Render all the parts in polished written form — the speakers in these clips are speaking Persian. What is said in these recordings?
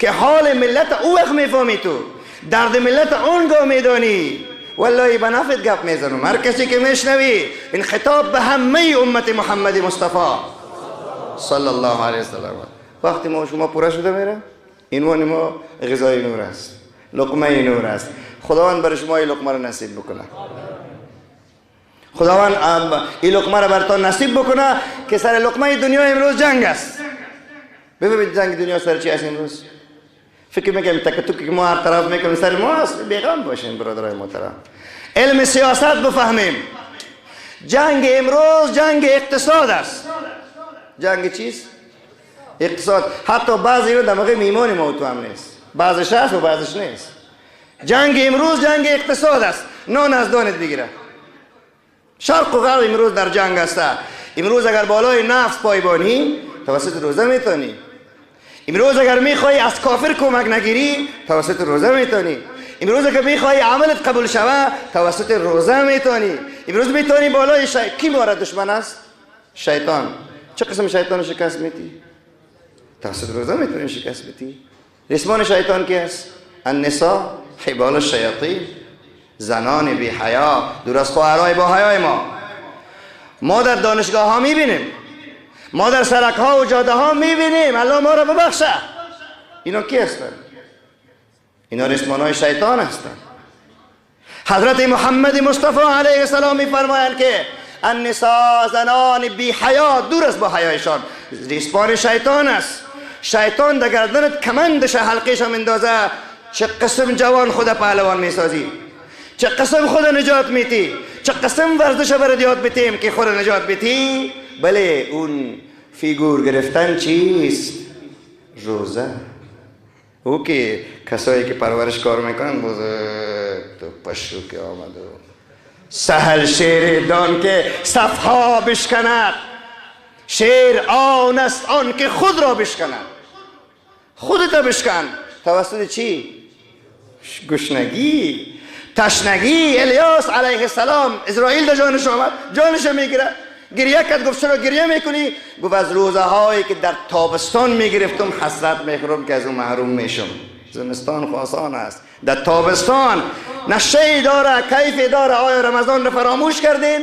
که حال ملت او وقت میفهمی، تو درد ملت اونگاه میدانی. والله به نفت گپ میزنم، هر کسی که میشنوی این خطاب به همه امت محمد مصطفی صلی الله علیه وسلم. وقتی ما شما پوره شده میره، عنوان ما غذای نور است، لقمه نور است. خداوند برای شما این لقمه را نصیب بکنه، خداوند این لقمه را براتون نصیب بکنه که سر لقمه دنیا امروز جنگ است. ببینید جنگ دنیا سر چی است امروز؟ فکر میکنم تک تک که ما هر طرف میکنیم سر ما است. بیغم باشیم برادرای محترم، علم سیاست بفهمیم. جنگ امروز جنگ اقتصاد است. جنگ چیست؟ اقتصاد. حتی بعضی رو دماغ میمان ما تو هم نیست، بعضش هست و بعضش نیست. جنگ امروز جنگ اقتصاد است. نان از دانت بگیره. شرق و غرب امروز در جنگ است. امروز اگر بالای نفس پایبانی توسط روزه میتونی. امروز اگر میخوای از کافر کمک نگیری توسط روزه میتونی. امروز اگر میخوای عملت قبول شوه توسط روزه میتونی. امروز میتونی بالای کی مورد دشمن است؟ شیطان. چه قسم شیطان شکست میتی؟ توسط روزه میتونی شکست میتی. رسمان شیطان کی است؟ النساء حبال الشیاطین، زنان بی حیا، دور از خواهرای با حیای ما. ما در دانشگاه ها میبینیم، ما در سرک ها و جاده ها میبینیم. الله ما را ببخشه. اینا کی هستند؟ اینا رسمان های شیطان هستند. حضرت محمد مصطفی علیه السلام میفرمایند که النساء، زنان بی حیا، دور از با حیایشان، ریسمان شیطان است. شیطان در گردنت کمندش حلقهش میندازه. چه قسم جوان خود پهلوان میسازی، چه قسم خود نجات میتی، چه قسم ورزش برات یاد بتیم که خود نجات بتی. بله اون فیگور گرفتن چیست؟ روزه. او که کسایی که پرورش کار میکنن باز تو پشو که آمد و سهل شیر دان که صفها بشکند، شیر آن است آن که خود را بشکند. خودت بشکن توسط چی؟ گشنگی، تشنگی. الیاس علیه السلام اسرائیل در جانش آمد، جانش میگیره، گریه کرد. گفت چرا گریه میکنی؟ گفت از روزه هایی که در تابستان میگرفتم حسرت میخورم که از اون محروم میشم. زمستان خاصان است، در تابستان نشه داره، کیف داره. آیا رمضان را فراموش کردین؟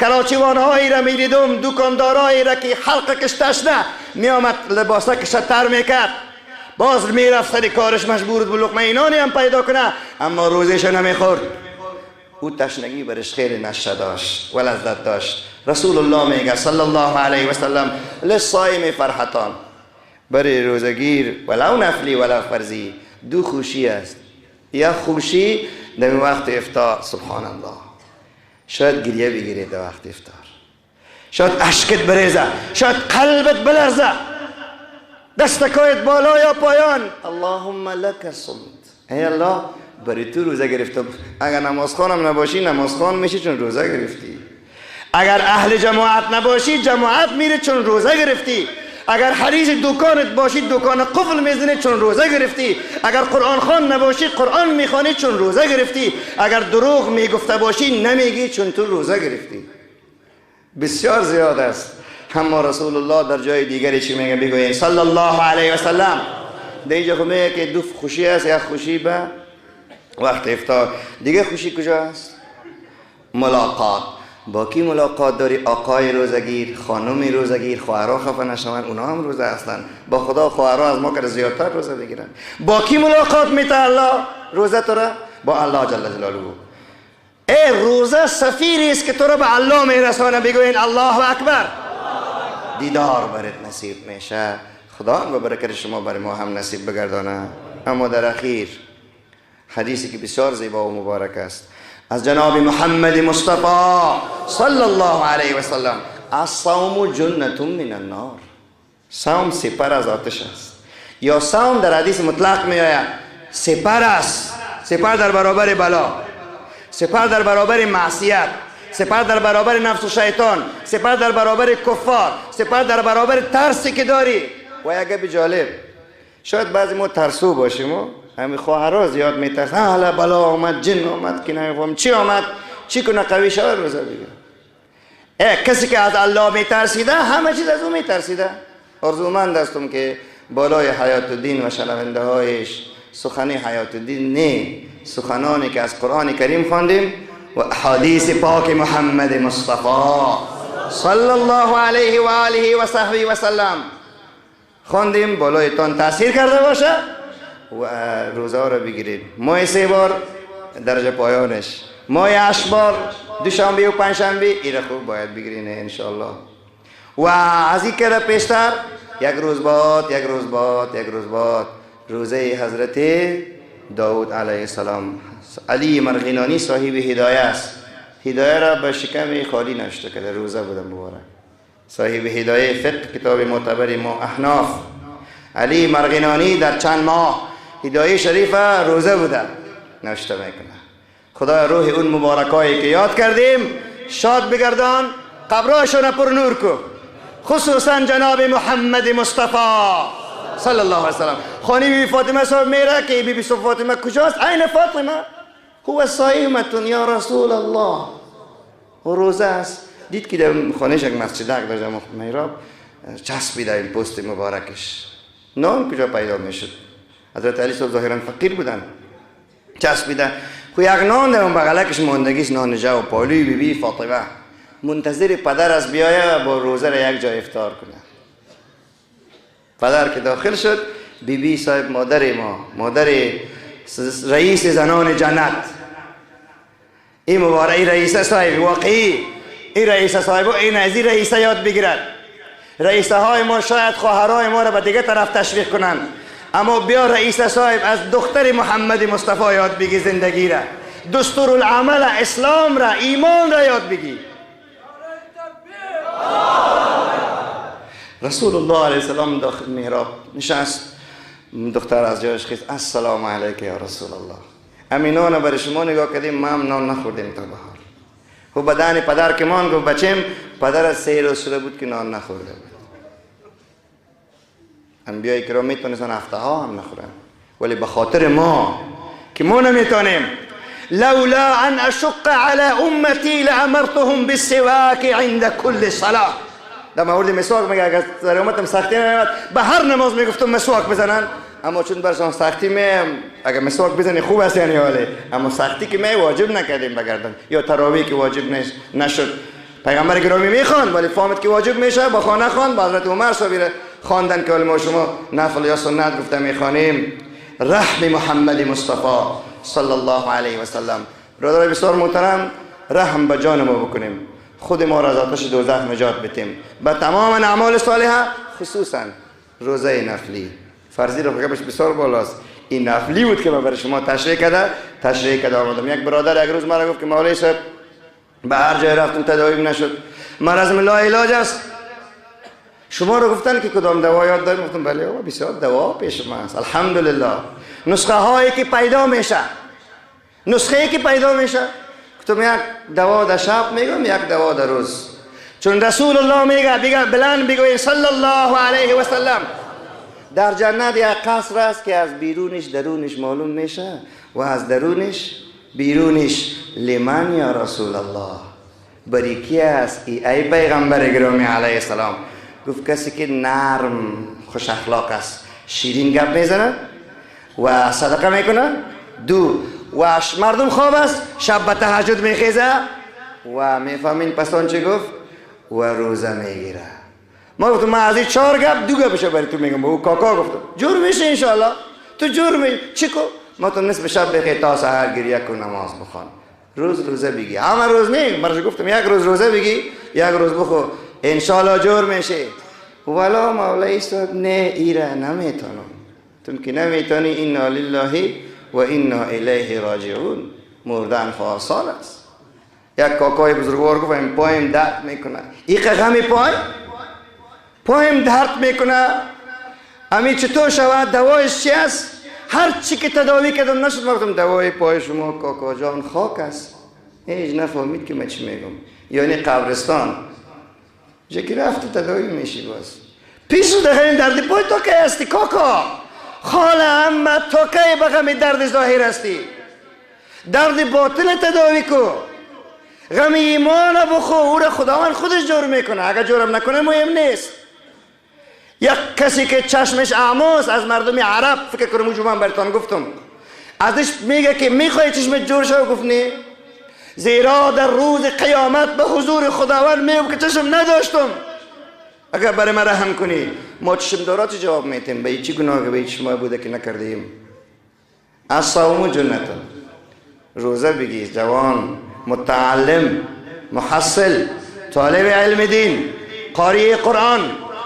کراچیوانهایی را میدیدم، دکاندارایی را که حلقه کش تشنه میآمد لباسه کش تر میکرد، باز میرفت سر کارش، مجبور بود لقمه اینانی هم پیدا کنه، اما روزش نمیخورد. او تشنگی برش خیلی نشه داشت و لذت داشت. رسول الله میگه صلی الله علیه و سلم للصائم فرحتان، برای روزگیر ولو نفلی ولو فرضی دو خوشی است. یا خوشی در وقت افطار، سبحان الله، شاید گریه بگیری در وقت افطار، شاید اشکت بریزه، شاید قلبت بلرزه، دستکایت بالا یا پایان. اللهم لک صمت، ای الله برای تو روزه گرفتم. اگر نمازخوانم نباشی نمازخوان میشی چون روزه گرفتی. اگر اهل جماعت نباشی جماعت میره چون روزه گرفتی. اگر حریص دکانت باشی دکان قفل میزنی چون روزه گرفتی. اگر قرآن خوان نباشی قرآن میخوانی چون روزه گرفتی. اگر دروغ میگفته باشی نمیگی چون تو روزه گرفتی. بسیار زیاد است. اما رسول الله در جای دیگری چی میگه؟ بگوین صلی الله علیه و سلم. در اینجا خب میگه که دو خوشی است، یک خوشی به وقت افطار، دیگه خوشی کجا است؟ ملاقات. با کی ملاقات داری؟ آقای روزگیر، خانم روزگیر، خواهرها خفه نشوند، اونا هم روزه هستن. با خدا خواهرها از ما که زیادتر روزه بگیرن. با کی ملاقات میته الله روزه تو را؟ با الله جل جلاله. ای روزه سفیری است که تو را به الله میرسانه. بگوین الله اکبر. دیدار برات نصیب میشه. خدا هم به برکت شما برای ما هم نصیب بگردانه. اما در اخیر حدیثی که بسیار زیبا و مبارک است از جناب محمد مصطفی صلی الله علیه و سلم، الصوم جنة من النار. صوم سپر از آتش است. یا صوم در حدیث مطلق می آید سپر است. سپر در برابر بلا، سپر در برابر معصیت، سپر در برابر نفس و شیطان، سپر در برابر کفار، سپر در برابر ترسی که داری. و یک گپ جالب، شاید بعضی ما ترسو باشیم و همین خواهرها زیاد میترسن، حالا بلا آمد، جن آمد، که نمیفهم چی آمد، چی کنه قوی شود روزه بگیره. کسی که از الله میترسیده همه چیز از او میترسیده. آرزومند هستم که بالای حیات الدین و شنونده هایش سخن حیات الدین نه، سخنانی که از قرآن کریم خواندیم و احادیث پاک محمد مصطفی صلی الله علیه و آله و صحبه و سلم خواندیم، بالایتان تاثیر کرده باشه و روزه را بگیرید. ماه 3 بار درجه پایانش، ماه 8 بار دوشنبه و پنجشنبه، این خوب باید بگیرین انشالله. و از این که پیشتر یک روز بعد، یک روز بعد، یک روز بعد روزه حضرت داود علیه السلام. علی مرغینانی صاحب هدایه است، هدایه را به شکم خالی نوشته کرده، روزه بوده مبارک. صاحب هدایه فقه کتاب معتبر ما احناف، علی مرغینانی در چند ماه هدایه شریف روزه بوده نوشته میکنه. خدا روح اون مبارکایی که یاد کردیم شاد بگردان، قبراشون پر نور کو، خصوصا جناب محمد مصطفی صلی الله علیه وسلم. خانه بی بی فاطمه صاحب میره که بی بی فاطمه کجاست؟ عین فاطمه هو صائمة یا رسول الله، و روزه است. دید که در خانهش یک مسجدک داشت، محراب چسبیده این پست مبارکش، نان کجا پیدا میشد؟ حضرت علی صاحب ظاهرا فقیر بودن، چسبیده خو یک نان در اون بغلکش ماندگیش، نان جو و پالوی بی بی فاطمه منتظر پدر از بیایه با روزه را یک جای افطار کنه. پدر که داخل شد، بی بی صاحب مادر ما، مادر رئیس زنان جنت، این مبارک، این رئیس صاحب واقعی، این رئیس صاحب، این از این رئیس یاد بگیرد. رئیسه های ما شاید خواهرای ما را به دیگه طرف تشویق کنند، اما بیا رئیس صاحب از دختر محمد مصطفی یاد بگی زندگی را، دستورالعمل اسلام را، ایمان را یاد بگی. رسول الله علیه السلام داخل محراب نشست، دختر از جایش خیست، السلام علیک یا رسول الله. امینان برای شما نگاه کردیم، ما هم نان نخوردیم تا بهار. خب بدن پدر که مان گفت بچیم، پدر از 3 روز شده بود که نان نخورده بود. انبیای کرام میتونستن هفته ها هم نخورن، ولی به خاطر ما که ما نمیتونیم، لولا ان اشق علی امتی لامرتهم بالسواک عند کل صلاه. در مورد مسواک میگه اگر در امتم سختی نمیاد به هر نماز میگفتم مسواک بزنن، اما چون برشان سختی می، اگر مسواک بزنی خوب است یعنی، ولی اما سختی که می واجب نکردیم بگردن، یا تراویح که واجب نشد. پیغمبر گرامی میخوان ولی فهمید که واجب میشه، با خانه خوان، با حضرت عمر صاحب خواندن که ما شما نفل یا سنت گفته میخوانیم. رحم محمد مصطفی صلی الله علیه و سلم. برادرای بسیار محترم، رحم به جان ما بکنیم، خود ما را از آتش دوزخ نجات بدیم با تمام اعمال صالحه، خصوصا روزه نفلی. فرضی رو گپش بسیار بالاست، این نفلی بود که من برای شما تشریح کرده آمدم. یک برادر یک روز مرا گفت که مولوی صاحب به هر جای رفتم تداوی نشد، مرض لا علاج است. شما رو گفتن که کدام دوا یاد داریم؟ گفتم بله بابا، بسیار دوا پیش ما است الحمدلله، نسخه هایی که پیدا میشه، نسخه که پیدا میشه. گفتم یک دوا در شب میگم، یک دوا در روز. چون رسول الله میگه، بلند بگوین صلی الله علیه و سلم، در جنت یک قصر است که از بیرونش درونش معلوم میشه و از درونش بیرونش. لمن یا رسول الله؟ بری کی است ای پیغمبر گرامی علیه السلام؟ گفت کسی که نرم خوش اخلاق است، شیرین گپ میزنه و صدقه میکنه، دو و مردم خواب است، شب به تهجد میخیزه و میفهمین پس آن چه گفت؟ و روزه میگیره. ما گفتم من از این 4 گپ 2 گپش برای تو میگم. او کاکا گفتم جور میشه انشالله، تو جور می چی کو؟ ما تو نصف شب بخیر تا سحر گریه کن، نماز بخوان، روز روزه بگی، همه روز نه، برش گفتم یک روز روزه بگی، یک روز بخو، انشالله جور میشه. والا مولای صاحب نه، ایره نمیتونم. تو که نمیتونی، انا لله و انا الیه راجعون. مردن خو آسان است. یک کاکای بزرگوار گفت این پایم درد میکنه، این غم پایم درد میکنه، امی چطور شود، دوایش چی است؟ هر چی که تداوی کردم نشد. گفتم دوای پای شما کاکا جان خاک است. هیچ نفهمید که من چی میگم، یعنی قبرستان جا که رفت تداوی میشی باز. پیش دخیل درد پای تو که هستی کاکا، خاله اما تو که به غم درد ظاهر هستی، درد باطل تداوی کو، غم ایمان بخو، او را خداوند خودش جور میکنه، اگر جورم نکنه مهم نیست. یک کسی که چشمش اعماست از مردم عرب، فکر کنم اونجا من براتون گفتم، ازش میگه که میخوای چشمت جور شو؟ گفت نه، زیرا در روز قیامت به حضور خداوند میگم که چشم نداشتم، اگر برای من رحم کنی. ما چشم دارا چه جواب میتیم؟ به چی گناه به چشم بوده که نکردیم؟ الصوم جنت. روزه بگیر جوان، متعلم، محصل، طالب علم دین، قاری قرآن،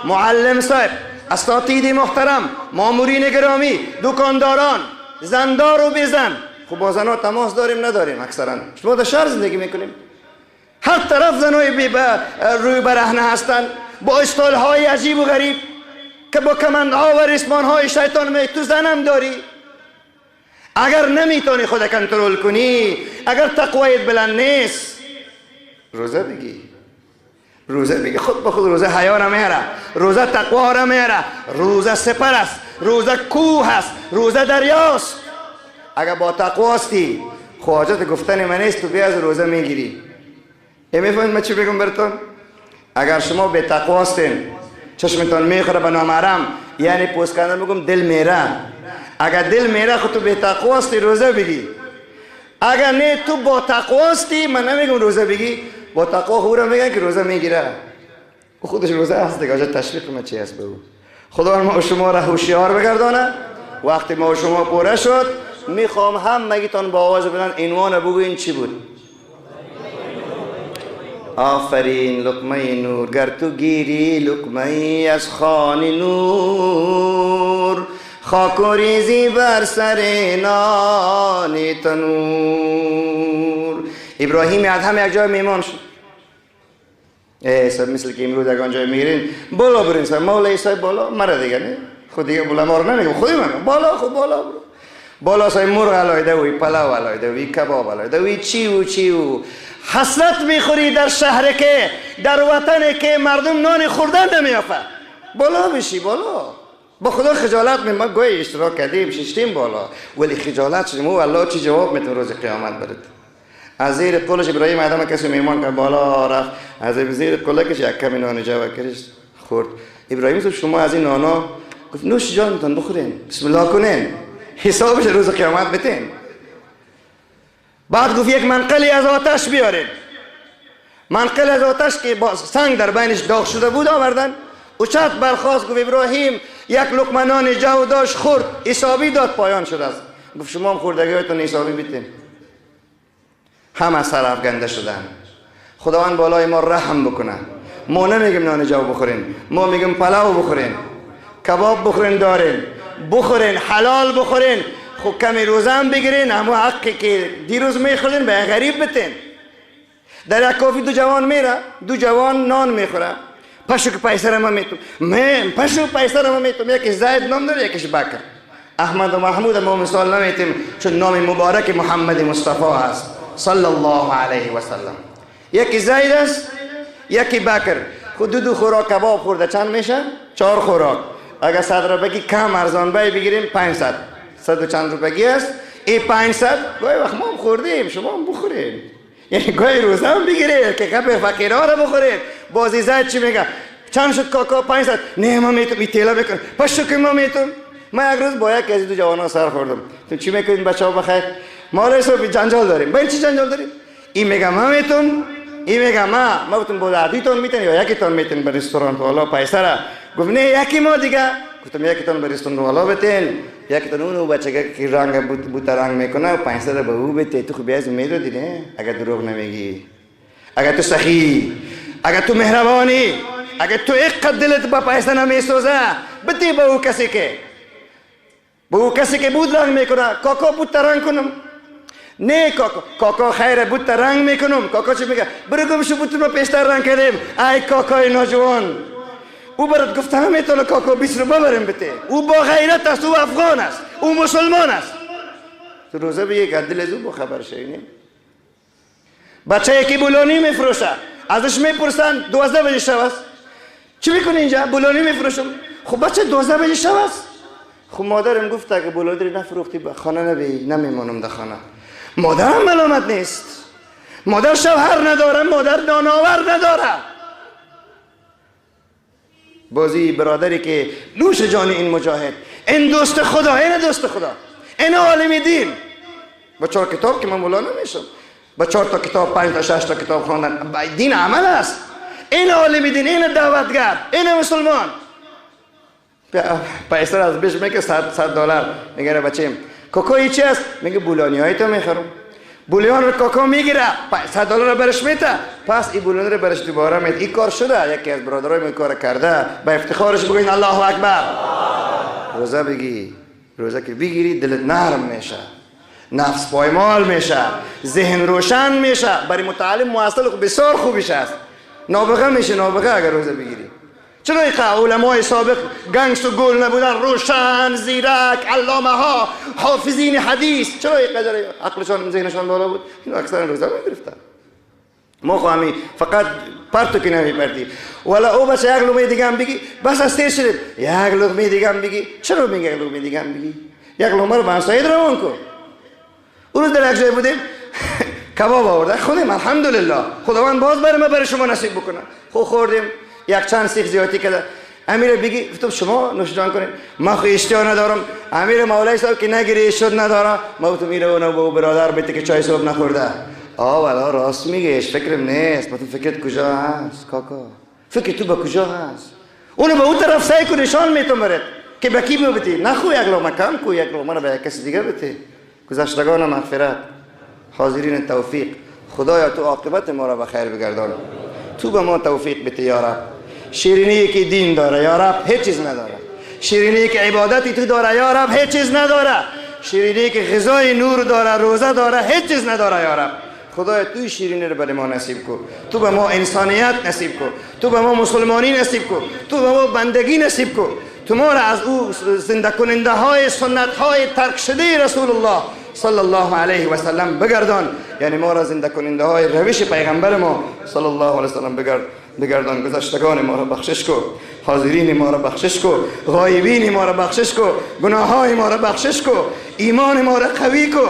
معلم صاحب، اساتید محترم، مامورین گرامی، دکانداران، زندار و بزن. خب با زنها تماس داریم نداریم؟ اکثرا شما در شهر زندگی میکنیم، هر طرف زنای روی برهنه هستند با استایل های عجیب و غریب که با کمندها و ریسمان های شیطان می. تو زنم داری، اگر نمیتونی خود کنترل کنی، اگر تقویت بلند نیست، روزه بگی. روزه بگی، خود به خود روزه حیا را میاره، روزه تقوا را میاره، روزه سپر است، روزه کوه است، روزه دریاست. اگر با تقوا هستی، خواجت گفتن من نیست، تو بیا از روزه میگیری. میفهمید من چی بگم براتون؟ اگر شما به تقوا هستین، چشمتان میخوره به نامحرم، یعنی پوست کندن بگم دل میره. اگر دل میره خود تو به تقوا هستی، روزه بگی. اگر نه تو با تقوا هستی، من نمیگم روزه بگی، با تقوا خورم میگن که روزه میگیره، او خودش روزه هست دیگه. آجا تشویق ما چی هست به او؟ خدا ما شما را هوشیار بگردانه. وقتی ما شما پوره شد، میخوام هم مگیتان با آواز بلند عنوان بگوین چی بود؟ آفرین، لقمه نور. گر تو گیری لقمه از خان نور، خاک و ریزی بر سر نان تنور. ابراهیم ادهم یک جای میمان شد. ای صاحب، مثل که امروز اگه آنجای میگیرین بالا برین صاحب، مولای صاحب بالا مرا دیگه نه، خود دیگه بالا ما رو نمیگم، خودی من بالا، خود بالا برو بالا. صاحب مرغ علایده وی، پلاو علایده وی، کباب علایده وی، چی و چی و. حسرت میخوری در شهر که، در وطن که مردم نان خوردن نمیافه. بالا بشی بالا، با خدا خجالت می، ما گوی اشتراک کردیم ششتیم بالا، ولی خجالت شدیم. او الله چی جواب میتون روز قیامت برد؟ از زیر قولش ابراهیم آدم کسی میمان که بالا رفت، از زیر قولکش یک کمی نان جو کرش خورد. ابراهیم گفت شما از این نانا؟ گفت نوش جانتون بخورین، بسم الله کنین، حسابش روز قیامت بتین. بعد گفت یک منقلی از آتش بیارین. منقل از آتش که با سنگ در بینش داغ شده بود آوردن. او چت برخاست، گفت ابراهیم یک لقمه نان جو داشت خورد، حسابی داد، پایان شده است. گفت شما هم خوردگی‌هایتون حسابی بتین. همه سر افگنده شدن. خداوند بالای ما رحم بکنه. ما نمیگیم نان جو بخورین، ما میگیم پلاو بخورین، کباب بخورین، دارین بخورین، حلال بخورین، خب کمی روزه هم بگیرین، همون حقی که دیروز میخورین به غریب بتین. در یک کافی دو جوان میره، دو جوان نان میخوره، پشو که پیسه را من میتونم، من پشو پیسه را من میتونم. یکیش زید نام داره، یکیش بکر. احمد و محمود ما مثال نمیتیم چون نام مبارک محمد مصطفی است صلی الله علیه و سلم. یکی زید است، یکی بکر. خود دو خوراک کباب خورده، چند میشه؟ 4 خوراک. اگر 100 روپیگی کم ارزان بی بگیریم 500، 100 و چند روپیگی است. ای 500 گاهی وقت ما هم خوردیم، شما هم بخوریم، یعنی گاهی روزه هم بگیرید که گپ فقیرها رو بخورید. بازی زید چی میگه؟ چند شد کاکا؟ 500. نه ما میتونم این تیله بکن، پس شو که ما میتونم. من یک روز با یک از دو جوانا سر خوردم. تو چی میکنین بچه‌ها بخیر؟ ما حساب جنجال داریم. با این چی جنجال داریم؟ این میگه ما میتونم، این میگه ما گفتم با دردیتون میتون یا یکیتون میتون به رستوران والا پیسه را؟ گفت نه یکی ما دیگه. گفتم یکیتون به رستوران والا بتین، یکیتون اونو بچه که رنگ بوت رنگ میکنه 500 به او بته. تو خب بیاز میدادی نه؟ اگر دروغ نمیگی، اگر تو سخی، اگر تو مهربانی، اگر تو اینقدر دلت با پیسه نمیسوزه، بتی به او کسی که به او کسی که بود رنگ میکنه. کاکا بود رنگ کنم؟ نه کاکا، کاکا خیر بود رنگ میکنم. کاکا چی میگه؟ برو گم شو، بود ما پیشتر رنگ کردیم. ای کاکای ناجوان، او برات گفته نمیتونه کاکا 20 رو ببریم بته. او با غیرت است، او افغان است، او مسلمان است. تو روزه بگی که دل از او با خبر شوی. بچه یکی بولانی میفروشه، ازش میپرسن 12 بجه شب است، چی میکنی اینجا؟ بولانی میفروشم. خب بچه 12 بجه شب است. خب مادرم گفت اگه بولانی نفروختی به خانه نبی، نمیمانم در خانه. مادرم ملامت نیست، مادر شوهر نداره، مادر نانآور نداره. بازی برادری که نوش جان این مجاهد، این دوست خدا، این دوست خدا، این عالم دین. با 4 کتاب که من مولا نمیشم، با 4 تا کتاب، 5 تا 6 تا کتاب خواندن، دین عمل است. این عالم دین، این دعوتگر، این مسلمان. پیسه از بهش میگه $100. میگه بچیم کوکوی چی است؟ میگه بولانی های تو میخرم. بولیان رو کاکا میگیره، $100 رو برش میده، پس این بولیان رو برش دوباره میده. این کار شده، یکی از برادرای من کار کرده، به افتخارش بگوین الله اکبر. روزه بگی، روزه که بگیری دلت نرم میشه، نفس پایمال میشه، ذهن روشن میشه. برای متعلم محصل بسیار خوبیش است، نابغه میشه، نابغه اگر روزه بگیری. چرا اینقدر علمای سابق گنگس و گل نبودن؟ روشن، زیرک، علامه ها، حافظین حدیث، چرا اینقدر عقلشان ذهنشان بالا بود؟ اینا اکثرا روزه میگرفتن. ما خو فقط پرتو که نمیپرتی. ولی او بچه یک لقمه دیگه هم بگی، بس از سیر شدید، یک لقمه دیگه هم بگی. چرا میگه یک لقمه دیگه هم بگی؟ یک لقمه رو به همسایه روان کن. اون روز در یک جای بودیم، کباب آورده، خودم الحمدلله خداوند باز برای ما برای شما نصیب بکنه. خو خوردیم، یک چند سیخ زیادی کرده. امیر بگی، گفتم شما نوش جان کنید، من خو اشتها ندارم. امیر مولای صاحب که نگیری شد نداره، ما گفتم میره اونو با برادر بده که چای صبح نخورده. آه والا راست میگه، فکرم نیست. با تو فکرت کجا هست کاکا؟ فکر تو به کجا هست؟ اونو به اون طرف سعی کن نشان میتم برات که به کی ببتی. نخو یک لقمه کم کو، یک لقمه رو به یک کس دیگه بده. گذشتگان مغفرت، حاضرین توفیق. خدایا تو عاقبت ما را به خیر بگردان، تو به ما توفیق بده یا رب. شیرینی که دین داره یا رب هیچ چیز نداره، شیرینی که عبادتی تو داره یا رب هیچ چیز نداره، شیرینی که غذای نور داره، روزه داره، هیچ چیز نداره یا رب. خدایا توی شیرینی رو برای ما نصیب کو، تو به ما انسانیت نصیب کو، تو به ما مسلمانی نصیب کو، تو به ما بندگی نصیب کو، تو ما را از او زنده کننده های سنت های ترک شده رسول الله صلی الله علیه و سلم بگردان، یعنی ما را زنده کننده های روش پیغمبر ما صلی الله علیه و سلم بگردان. گذشتگان ما را بخشش کو، حاضرین ما را بخشش کو، غایبین ما را بخشش کو، گناه های ما را بخشش کو، ایمان ما را قوی کو،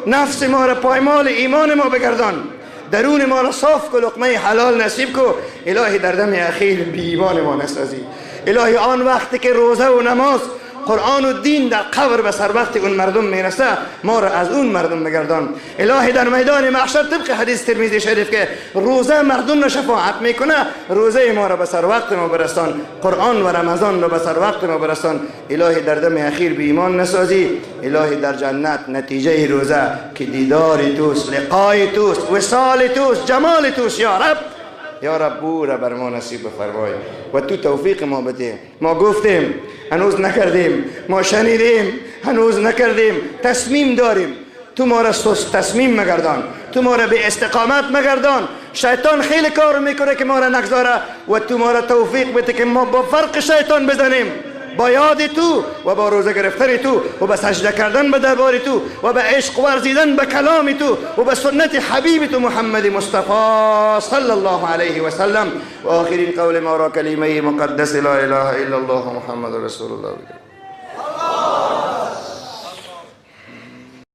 نفس ما را پایمال ایمان ما بگردان، درون ما را صاف کو، لقمه حلال نصیب کو. الهی در دم اخیر بی ایمان ما نسازی. الهی آن وقتی که روزه و نماز، قرآن و دین در قبر به سر وقت اون مردم میرسه، ما را از اون مردم بگردان. الهی در میدان محشر طبق حدیث ترمذی شریف که روزه مردم را شفاعت میکنه، روزه ما را به سر وقت ما برسان، قرآن و رمضان را به سر وقت ما برسان. الهی در دم اخیر بی ایمان نسازی. الهی در جنت نتیجه روزه که دیدار توست، لقای توست، وصال توست، جمال توست یا رب، یا رب او را بر ما نصیب بفرمای و تو توفیق ما بده. ما گفتیم هنوز نکردیم، ما شنیدیم هنوز نکردیم، تصمیم داریم. تو ما را سست تصمیم مگردان، تو ما را به استقامت مگردان. شیطان خیلی کار میکنه که ما را نگذاره و تو ما را توفیق بده که ما با فرق شیطان بزنیم، با یاد تو و با روزه گرفتن تو و با سجده کردن به دربار تو و به عشق ورزیدن به کلام تو و به سنت حبیب تو محمد مصطفی صلی الله علیه و سلم. و آخرین قول ما را کلمه مقدس لا اله الا الله محمد رسول الله.